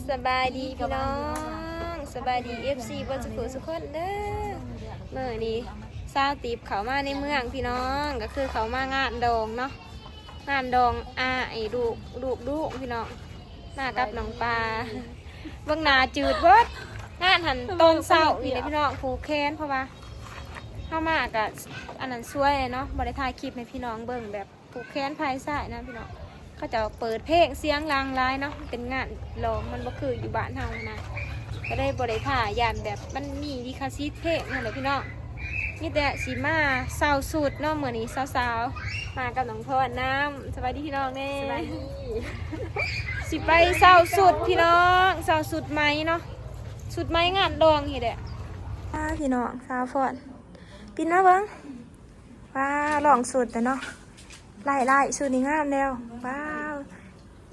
ສະບາຍດີພີ່ນ້ອງ ສະບາຍດີເອັຟຊີເບິດສຸຜູ້ສຸຄົນເດີ. ມື້ນີ້ສາວຕີບເຂົ້າມາໃນເມືອງພີ່ນ້ອງ ກໍຄືເຂົ້າມາງານດອງເນາະ ງານດອງອ້າຍລູກ ລູກດຸພີ່ນ້ອງ ມາກັບນ້ອງປາ. ເບິ່ງໜ້າຈືດເບິດ ງານຫັ້ນຕອນເຊົ້ານີ້ແຫຼະພີ່ນ້ອງ ຜູກແຂນ ເພາະວ່າເຮົາມາກໍອັນນັ້ນສວຍເນາະ ບໍ່ໄດ້ຖ່າຍຄລິບໃຫ້ພີ່ນ້ອງເບິ່ງແບບ ຜູກແຂນພາຍຊ້າຍນະພີ່ນ້ອງ. ເຂົາເຈົ້າເປີດເພງສຽງດັງຫຼາຍເນາະ ເປັນງານລອງ ມັນບໍ່ຄືຢູ່ບ້ານເຮົານະ ກໍເລີຍບໍ່ໄດ້ຖ່າຍ ຢ້ານແບບມັນມີລິຂະສິດເພງຫັ້ນແຫຼະພີ່ນ້ອງ. ມີແຕ່ຊິມາເຊົ່າຊຸດເນາະ ມື້ນີ້ສາວໆ ມາກັບນ້ອງພອນນຳ. ສະບາຍດີພີ່ນ້ອງແດ່ ສະບາຍດີ. ຊິໄປເຊົ່າຊຸດພີ່ນ້ອງ ເຊົ່າຊຸດໄໝເນາະ ຊຸດໄໝງານດອງນີ້ແຫຼະ. ອ້າ ພີ່ນ້ອງ ສາວພອນ ປິ່ນມາເບິ່ງ. ວ້າວ ລອງຊຸດແລ້ວເນາະ ຫຼາຍໆ ຊຸດນີ້ງາມແລ້ວ. ວ້າວ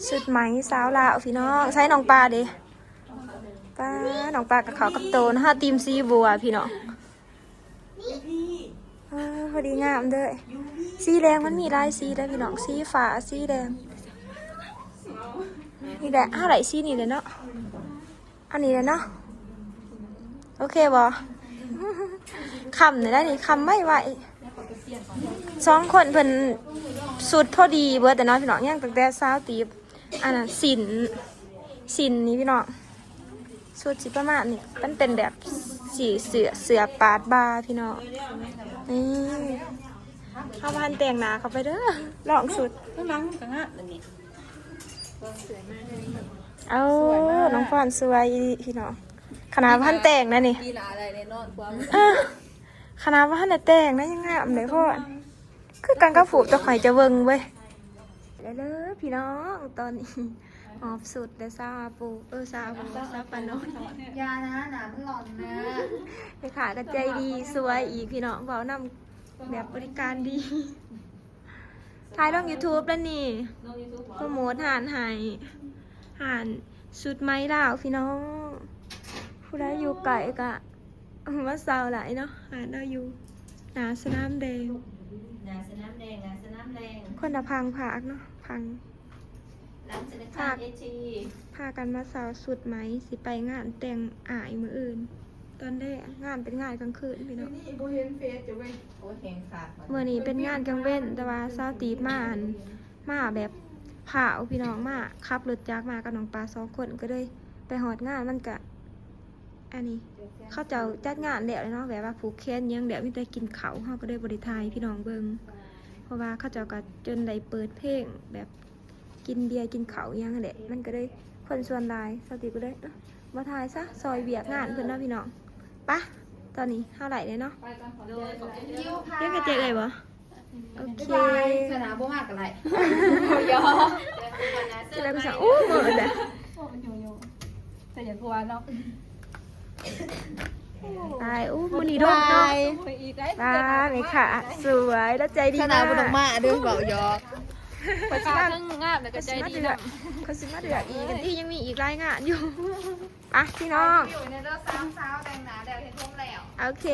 ຊຸດໄໝສາວລາວພີ່ນ້ອງ. ໃສ່ນ້ອງປາເດ ປ້າ ນ້ອງປາກັບເຂົາກັບໂຕນະ ຫາຕີມສີບົວພີ່ນ້ອງ. ເອີ ພໍດີງາມເດີ ສີແດງມັນມີຫຼາຍສີເດີພີ່ນ້ອງ ສີຟ້າ ສີແດງ ນີ້ແຫຼະ ຫາໄດ້ສີນີ້ແຫຼະເນາະ. ອັນນີ້ແຫຼະເນາະ ໂອເຄບໍ່? ຄ່ຳນີ້ແຫຼະນີ້ ຄ່ຳໄວໆ ສອງຄົນເພິ່ນຊຸດພໍດີເບິດແລ້ວເນາະພີ່ນ້ອງ. ຍັງຕັ້ງແຕ່ສາວຕີບ ອັນນັ້ນ ສິ້ນ ສິ້ນນີ້ພີ່ນ້ອງ ຊຸດຊິປະມານນີ້ ມັນເປັນແບບສີເສືອ ເສືອປາດບ່າພີ່ນ້ອງ. ນີ້ ເຮົາບໍ່ທັນແຕ່ງໜ້າເຂົ້າໄປເດີ ລອງຊຸດ ຂ້າງຫຼັງມັນກໍງາມແບບນີ້. ເອົາ ນ້ອງພອນສວຍອີ່ຫຼີພີ່ນ້ອງ ຂະໜາດບໍ່ທັນແຕ່ງນະນີ້ ປີໜ້າໄດ້ແນ່ນອນ ຄວາມ ເອີ ຂະໜາດບໍ່ທັນໄດ້ແຕ່ງນະ ຍັງງາມເດ້ພອນ. ຄືກັນກັບຮູບແຕ່ຂ້ອຍຈະເບິ່ງເວີຍ ແລ້ວເດີພີ່ນ້ອງ ຕອນນີ້ຫອບສຸດແລ້ວ ສາວອາປູ ເອີ ສາວອາປູ ສາວປານ້ອຍ ຢ່ານະ ໜ້າມັນຫຼອນນະ. ແມ່ຄ້າກໍໃຈດີສວຍອີກພີ່ນ້ອງ ເວົ້ານຳແບບບໍລິການດີ. ຖ່າຍລົງຢູທູບແລ້ວນີ້ ໂປຣໂມດຮ້ານໃຫ້ ຮ້ານຊຸດໄໝລາວພີ່ນ້ອງ. ຜູ້ໃດຢູ່ໃກ້ກະມາເຊົ່າໄດ້ເນາະ ຮ້ານລາວຢູ່ໜ້າສະໜາມແດງ ໜ້າສະໜາມແດງ ໜ້າສະໜາມແດງ ຄົນລະພັງພາກເນາະ ພັງ ຫຼັງທະນາຄານເອທີ ພາກັນມາເຊົ່າຊຸດໄໝ ຊິໄປງານແຕ່ງອ້າຍມື້ອື່ນຕອນແລງ. ງານເປັນງານກາງຄືນພີ່ນ້ອງ ມື້ນີ້ບໍ່ເຫັນເຟສເຈົ້າເວີຍ. ໂອ້ຍ ແຮງຄັກ ມື້ນີ້ເປັນງານກາງເວັນ ແຕ່ວ່າສາວຕີບມາ ອັນ ມາແບບພ້າວພີ່ນ້ອງ ມາຂັບລົດຈັກມາກັບນ້ອງປາສອງຄົນ ກໍເລີຍໄປຮອດງານ ມັນກະ ອັນນີ້ ເຂົາເຈົ້າຈັດງານແລ້ວເນາະ ແບບວ່າຜູກແຂນຫຍັງແລ້ວ ມີແຕ່ກິນເຂົ້າ ເຮົາກໍເລີຍບໍ່ໄດ້ຖ່າຍໃຫ້ພີ່ນ້ອງເບິ່ງ ເພາະວ່າເຂົາເຈົ້າກໍຈົນໄດ້ເປີດເພງ ແບບກິນເບຍກິນເຂົ້າຫຍັງຫັ້ນແຫຼະ ມັນກໍເລີຍຄົນສ່ວນຫຼາຍ ສາວຕີບກໍເລີຍ ເອົ້າ ບໍ່ຖ່າຍຊະ ຊ່ອຍວຽກງານເພິ່ນເນາະພີ່ນ້ອງ. ປະ ຕອນນີ້ເຮົາໄດ້ແລ້ວເນາະ ໄປກ່ອນ ຂອບໃຈຫຼາຍໆເດີ ເຮັດກະເຈເອື້ອຍບໍ່? ໂອເຄ ສະໜາບໍ່ມາກໍໄດ້ ຢອກ ຈະໄດ້ກໍຊະ ໂອ້ ເມີດແລ້ວ ໂອ້ ໂຍໂຍ ແຕ່ຢ່າກົວເນາະ ຕາຍ ໂອ້ ມື້ນີ້ດົກເນາະ ບາຍ ຕາຍ ແມ່ຄ້າສວຍ ແລ້ວໃຈດີ ສະໜາບໍ່ຕ້ອງມາເດີ ເວົ້າຢອກ ຂ້ອຍຊິມາ ງາມແລ້ວກໍໃຈດີນຳ ຂ້ອຍຊິມາເລືອກອີກ ອັນທີ່ຍັງມີອີກຫຼາຍງານຢູ່. ໄປພີ່ນ້ອງ ຢູ່ໃນເດີ ສາມສາວແຕ່ງໜ້າແລ້ວ ເຮັດຜົມແລ້ວ ໂອເຄ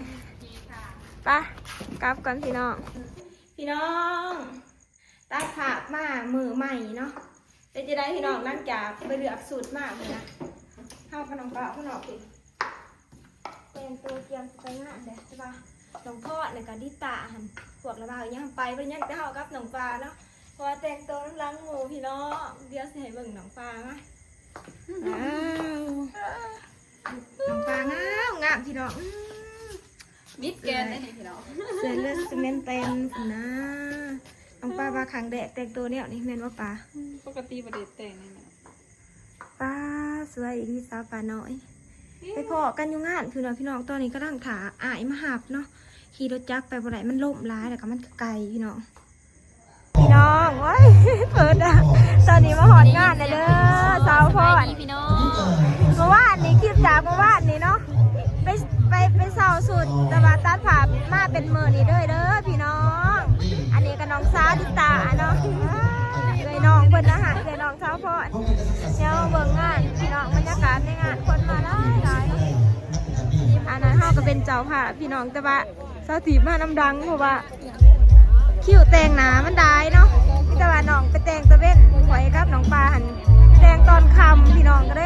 ໂອເຄຄ່ະ ໄປ ກັບກ່ອນພີ່ນ້ອງ. ພີ່ນ້ອງ ຕັດພາບມາມື້ໃໝ່ເນາະ ເປັນຈັ່ງໃດພີ່ນ້ອງ ຫຼັງຈາກໄປເລືອກຊຸດມາພຸ້ນນະ ເຮົາກັບນ້ອງປາພຸ້ນເນາະ ແຕ່ງຕົວກຽມໄປງານແຫຼະ ແຕ່ວ່ານ້ອງພອນ ແລ້ວກໍລິຕາຫັ້ນ ພວກລະບ່າວຍັງໄປບໍ່ໄດ້ ຍັງແຕ່ເຮົາກັບນ້ອງປາເນາະ ເພາະວ່າແຕ່ງໂຕນຳຫຼັງໝູ່ພີ່ນ້ອງ. ດຽວຊິໃຫ້ເບິ່ງນ້ອງປາມາ ວ້າວ ນ້ອງປາງາມງາມພີ່ນ້ອງ ອືມ ມິດແກນໄດ໋ນີ້ພີ່ນ້ອງ ເສື້ອເລືອດຊີເມັນແຕນພຸ້ນນະ. ນ້ອງປາວ່າຄັ້ງແລກແຕ່ງໂຕແນວນີ້ແມ່ນບໍ່ປາ? ອືມ ປົກກະຕິບໍ່ໄດ້ແຕ່ງແນວນີ້. ປາ ສວຍອີ່ຫຼີສາວປານ້ອຍ ໄປພໍ້ກັນຢູ່ງານພຸ້ນນະພີ່ນ້ອງ ຕອນນີ້ກຳລັງຖ້າອ້າຍມາຮັບເນາະ ຂີ່ລົດຈັກໄປບໍ່ໄດ້ ມັນລົ້ມຫຼາຍ ແລ້ວກໍມັນກໍໄກພີ່ນ້ອງ. ພີ່ນ້ອງ ໂອ້ຍ ເປີດອະ ຕອນນີ້ມາຮອດງານແລ້ວເດີ ສາວພອນ ສະບາຍດີພີ່ນ້ອງ. ເມື່ອວານນີ້ ຄລິບຈາກເມື່ອວານນີ້ເນາະ ໄປ ໄປ ໄປເຊົ່າຊຸດ ແຕ່ວ່າຕັດພາບມາເປັນມື້ນີ້ເລີຍເດີພີ່ນ້ອງ. ອັນນີ້ກໍນ້ອງສາວລິຕາເນາະ ເອື້ອຍນ້ອງເພິ່ນນະ ເອື້ອຍນ້ອງສາວພອນ. ດຽວເບິ່ງງານພີ່ນ້ອງ ບັນຍາກາດໃນງານຄົນມາຫຼາຍໆເນາະ. ອັນນັ້ນເຮົາກໍເປັນເຈົ້າພາບພີ່ນ້ອງ ແຕ່ວ່າສາວຕີບມານຳຫຼັງ ເພາະວ່າ ຄິວແຕ່ງໜ້າມັນຫຼາຍເນາະ ມີແຕ່ວ່ານ້ອງໄປແຕ່ງຕາເວັນ ຂ້ອຍກັບນ້ອງປາຫັ້ນແຕ່ງຕອນຄ່ຳ ພີ່ນ້ອງກໍໄດ້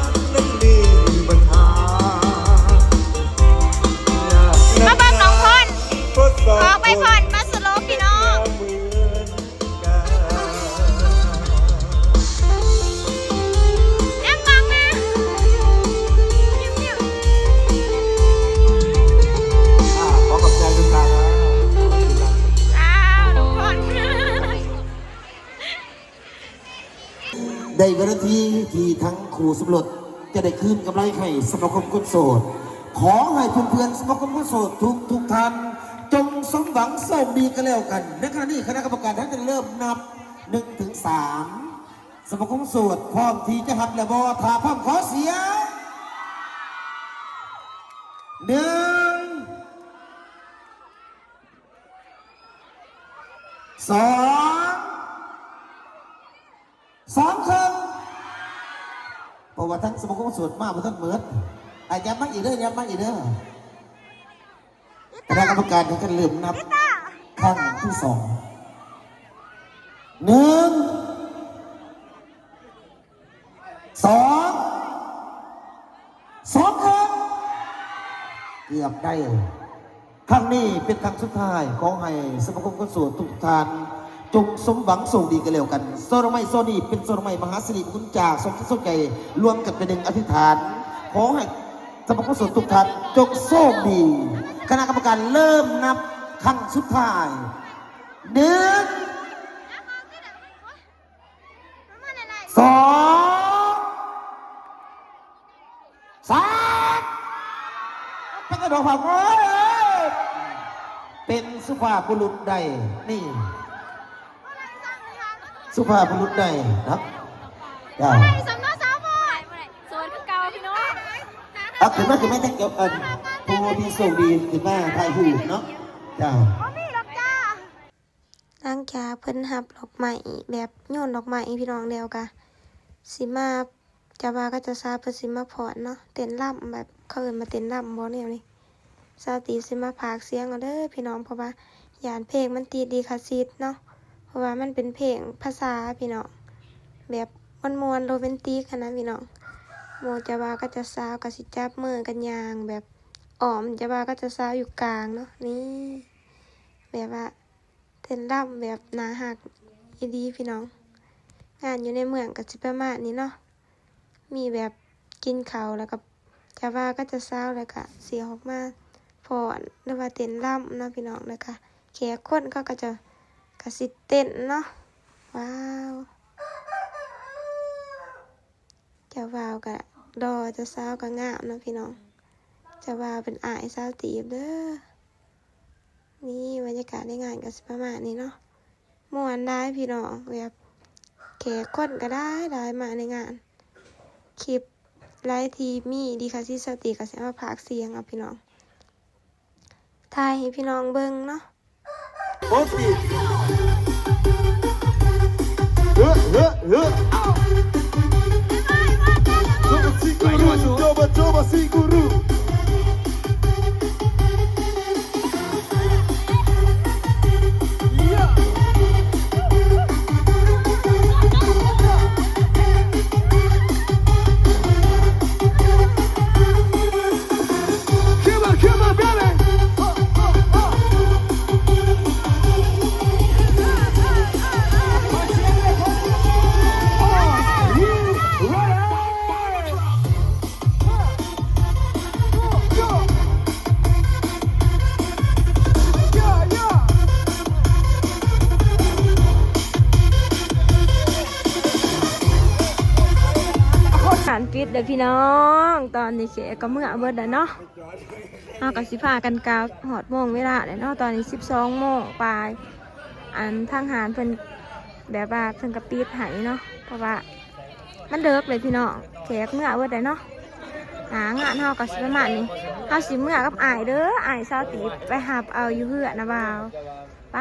ไอ้พรมาสโลว์พี่น้อง แอมบังนะ อ่า ขอขอบใจทุกท่านนะ อ้าว น้องพร ได้เวลาที่ ที่ทั้งคู่สมรสจะได้คืนกำไรให้สมาคมคนโสด ขอให้เพื่อนๆสมาคมคนโสดทุกๆท่าน จงสมหวังโชคดีกันแล้วกัน ในขณะนี้คณะกรรมการท่านจะเริ่มนับหนึ่งถึงสาม สมาคมคนโสดพร้อมที่จะรับแล้วบ่ ถ้าพร้อมขอเสียง หนึ่ง สอง สองครึ่ง เพราะว่าทั้งสมาคมคนโสดมาบ่ทันหมด อ่ะ ยับมาอีกเด้อ ยับมาอีกเด้อ คณะกรรมการให้กันเริ่มนับครั้งที่สอง หนึ่ง สอง สองครั้ง เกือบได้ ครั้งนี้เป็นครั้งสุดท้าย ขอให้สมาคมคนโสดทุกท่าน จงสมหวังโชคดีกันแล้วกัน ช่อดอกไม้ช่อนี้เป็นช่อดอกไม้มหาสิริมงคลจากสองจิตสองใจ รวมกันเป็นหนึ่งอธิษฐาน ขอให้สมาคมคนโสดทุกท่านจงโชคดี คณะกรรมการเริ่มนับครั้งสุดท้าย หนึ่ง สอง สาม เป็นกระดอกผัก โอ้ย เป็นสุภาพบุรุษได้ นี่ สุภาพบุรุษได้นะ จ้า สำนักสาวบอย โสดคือเก่าพี่น้อง เอาขึ้นมา ขึ้นมา จักเดี๋ยว เอิ้น ผู้ที่โชคดีขึ้นมาถ่ายรูปเนาะ จ้า บ่มีดอกจ้า หลังจากเพิ่นรับดอกไม้ แบบโยนดอกไม้พี่น้องแล้ว กะสิมา เจ้าบ่าวกับเจ้าสาวเพิ่นสิมาฟ้อนเนาะ เต้นรำ แบบเขาเอิ้นว่าเต้นรำบ่ แนวนี้ สาวตีสิมาพากย์เสียงเอาเด้อพี่น้อง เพราะว่าย้านเพลงมันติดลิขสิทธิ์เนาะ เพราะว่ามันเป็นเพลงภาษาพี่น้อง แบบม่วนๆ โรแมนติกหั้นนะพี่น้อง หมู่เจ้าบ่าวกับเจ้าสาวกะสิจับมือกันย่างแบบอ้อมเจ้าบ่าวกับเจ้าสาวอยู่กลางเนาะ นี่ แบบว่า เต้นรำแบบน่าฮักอีหลีพี่น้อง งานอยู่ในเมืองก็สิประมาณนี้เนาะ มีแบบกินข้าวแล้วก็เจ้าบ่าวกับเจ้าสาว แล้วก็สิออกมาฟ้อนหรือว่าเต้นรำเนาะพี่น้อง แล้วก็แขกคนเขาก็จะ ก็สิเต้นเนาะ ว้าว เจ้าบ่าวก็หล่อ เจ้าสาวก็งามเนาะพี่น้อง เจ้าบ่าวเป็นอ้ายสาวตีบเด้อ นี่บรรยากาศในงานก็สิประมาณนี้เนาะ ม่วนหลายพี่น้อง แบบแขกคนก็หลายหลายมาในงาน คลิปหลายที่มีลิขสิทธิ์สาวตีบก็สิเอามาพากย์เสียงเอาพี่น้อง ถ่ายให้พี่น้องเบิ่งเนาะ โอเค เฮ้อ เฮ้อ เฮ้อ Coba siguru, coba, coba siguru. ການປິດເດີ້ພີ່ນ້ອງ ຕອນນີ້ແຂກກໍເມືອເບິດແລ້ວເນາະ ເຮົາກໍຊິພາກັນກັບ ຮອດໂມງເວລາແລ້ວເນາະ ຕອນນີ້ສິບສອງໂມງປາຍ ອັນທາງຮ້ານເພິ່ນ ແບບວ່າເພິ່ນກໍປິດໃຫ້ເນາະ ເພາະວ່າມັນເດິກເລີຍພີ່ນ້ອງ ແຂກເມືອເບິດແລ້ວເນາະ ໜ້າງານເຮົາກໍຊິປະມານນີ້ ເຮົາຊິເມືອກັບອ້າຍເດີ້ ອ້າຍສາວຕີບໄປຮັບເອົາຢູ່ເຮືອນນະບ່າວ ໄປ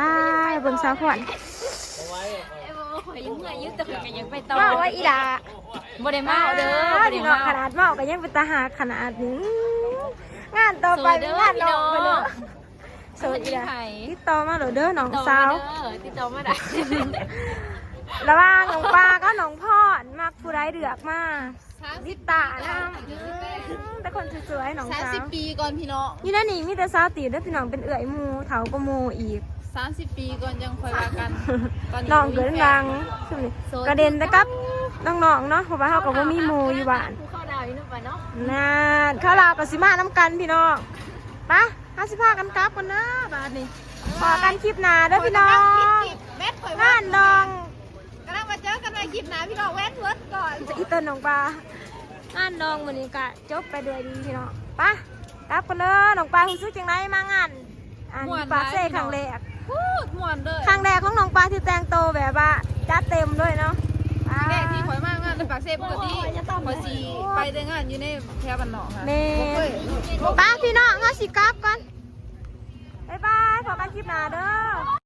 ເບິ່ງສາວພອນ ຂ້ອຍຍັງເມື່ອຍຢູ່ ແຕ່ຂ້ອຍກໍຢາກໄປຕໍ່ ເວົ້າວ່າອີ່ຫຼ້າ ບໍ່ໄດ້ເມົາເດີ້ ອ້າ ບໍ່ໄດ້ເມົາ ພີ່ນ້ອງ ຂະໜາດເມົາກໍຍັງເປັນຕາຮັກຂະໜາດນີ້ ງານຕໍ່ໄປເປັນງານນ້ອງເພິ່ນເນາະ ໂສດເດີ້ ຕິດຕໍ່ມາໂລດເດີ້ນ້ອງສາວ ຕິດຕໍ່ມາເດີ້ ຕິດຕໍ່ມາໄດ້ ລະຫວ່າງນ້ອງປາກັບນ້ອງພອນ ມັກຜູ້ໃດເລືອກມາ? ລິດຕານຳ ອືມ ແຕ່ຄົນສວຍໆ ນ້ອງສາວ ສາມສິບປີກ່ອນພີ່ນ້ອງ ຢູ່ໃນນີ້ມີແຕ່ສາວຕີບເດີພີ່ນ້ອງ ເປັນເອື້ອຍໝູ່ ເຖົ້າກວ່າໝູ່ອີກ ສາມສິບປີກ່ອນຈັ່ງຄ່ອຍວ່າກັນ ຕອນນີ້ ນ້ອງເກີດຫຼັງ ໂສດ ກະເດັ່ນແຕ່ກັບນ້ອງໆເນາະ ເພາະວ່າເຮົາກໍບໍ່ມີໝູ່ຢູ່ບ້ານ ເຂົ້າດາວຢູ່ນຳກັນເນາະ ນັ້ນ ເຂົ້າດາວກໍຊິມານຳກັນພີ່ນ້ອງ ໄປ ເຮົາຊິພາກັນກັບກ່ອນເດີບາດນີ້ ພໍ້ກັນຄລິບໜ້າເດີພີ່ນ້ອງ ງານດອງ ກຳລັງມາເຈີກັນໃໝ່ຄລິບໜ້າພີ່ນ້ອງ ແວ່ນເວີດກ່ອນ ອີເຕີນນ້ອງປາ ງານດອງມື້ນີ້ກະຈົບໄປດ້ວຍດີພີ່ນ້ອງ ໄປ ກັບກັນເດີ ນ້ອງປາຮູ້ສຶກຈັ່ງໃດມາງານ ອັນ ປາກເຊຄັ້ງແລກ ໂຄດມ່ວນເລີຍ ຄັ້ງແລກຂອງນ້ອງປາທີ່ແຕ່ງໂຕແບບວ່າຈັດເຕັມເລີຍເນາະ ຄັ້ງແລກທີ່ຂ້ອຍມາງານໃນປາກເຊ ປົກກະຕິຂ້ອຍຊິໄປແຕ່ງານຢູ່ໃນແຖວບ້ານນອກ ແມ່ນ ບໍ່ເຄີຍ ໄປພີ່ນ້ອງ ເຮົາຊິກັບກ່ອນ ບາຍບາຍ ພໍ້ກັນຄລິບໜ້າເດີ.